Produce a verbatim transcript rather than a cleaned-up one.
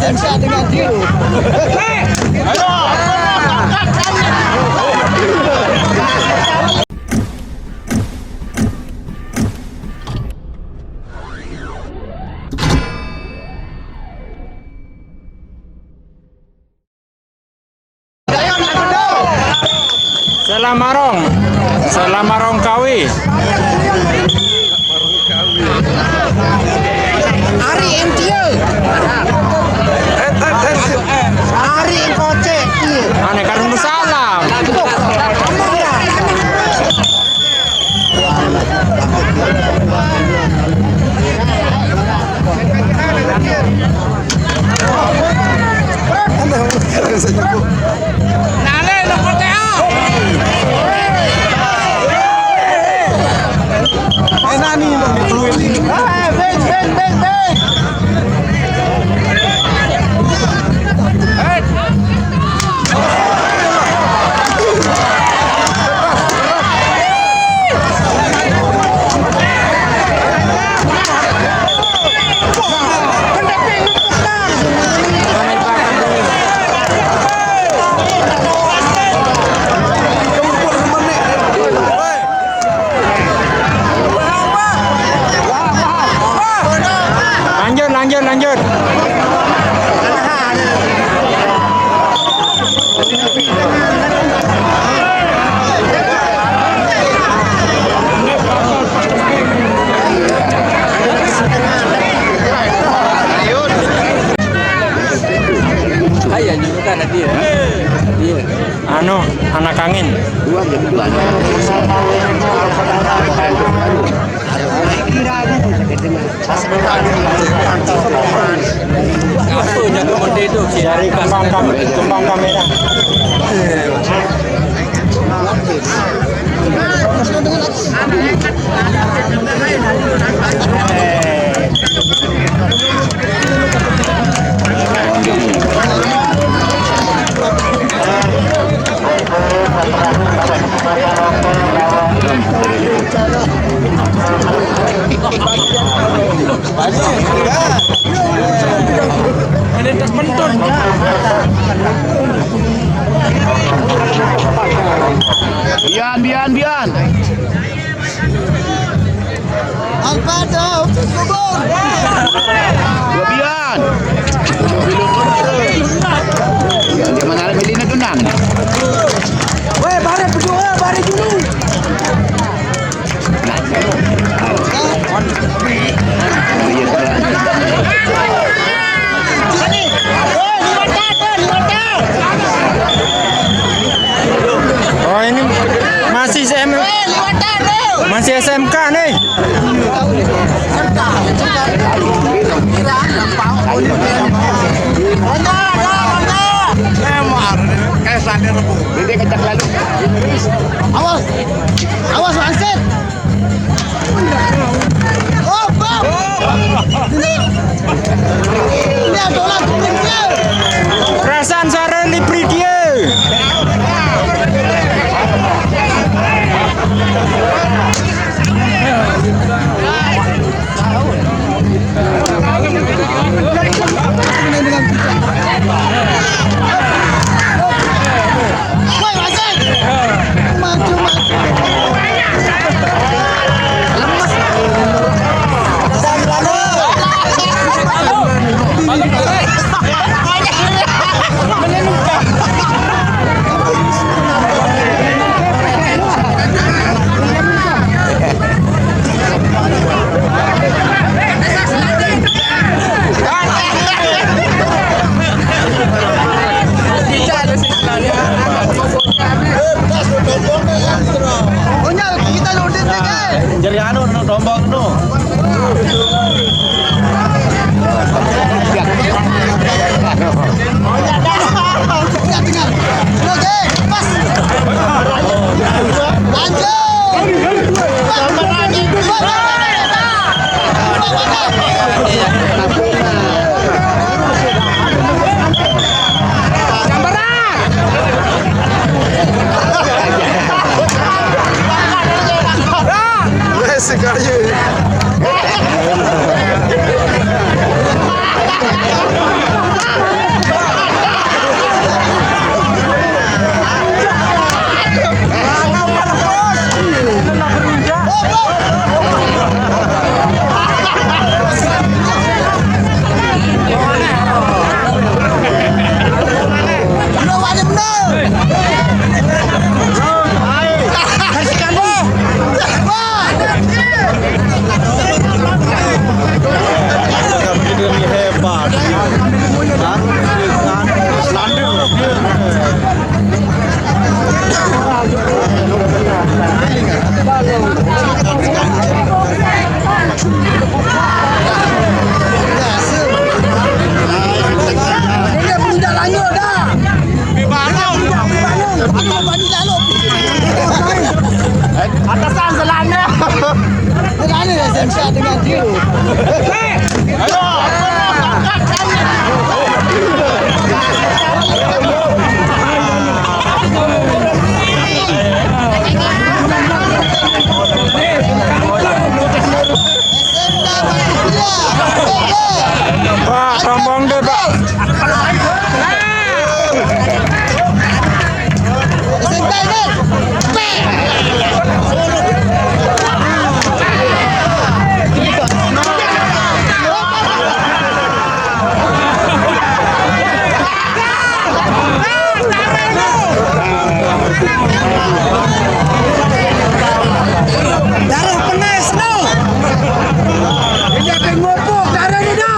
Saya dengan dia. Selamarong, Selamarong Kawi. Ari Intia. Ari Koce. Ane karung salam. Lanjut, lanjut, lanjut. Hai, ya, julukan dia. Iya. Anu, anak angin. Dua, dua, dua. Dari kembang kam-, kembang kamera. Bian, bian, bian. Alpada, Bubur. Dua bian. Dia mana beli na tunang. Weh, bare berdua, bare dulu. Oh, ini masih S M, masih S M K nih. Kayak sana rebu. Bebek kecak lalu. Awas. Awas, Wasit. Oh, Bang. Ini, ini adalah Pridia. Perasaan suara di Pridia. Jari anu, nu, tombong, nu. Oke, pas. Lanjut. Wes, kayu. Ini belum dah lanjut dah. Di balong. Di balong. Atau bagi lalu. Atasan selana. Selana ya, saya dengan dia. Ayo. Pak, rombong deh, Pak. Darah penas no. Ini akan ngopok darah ni dah.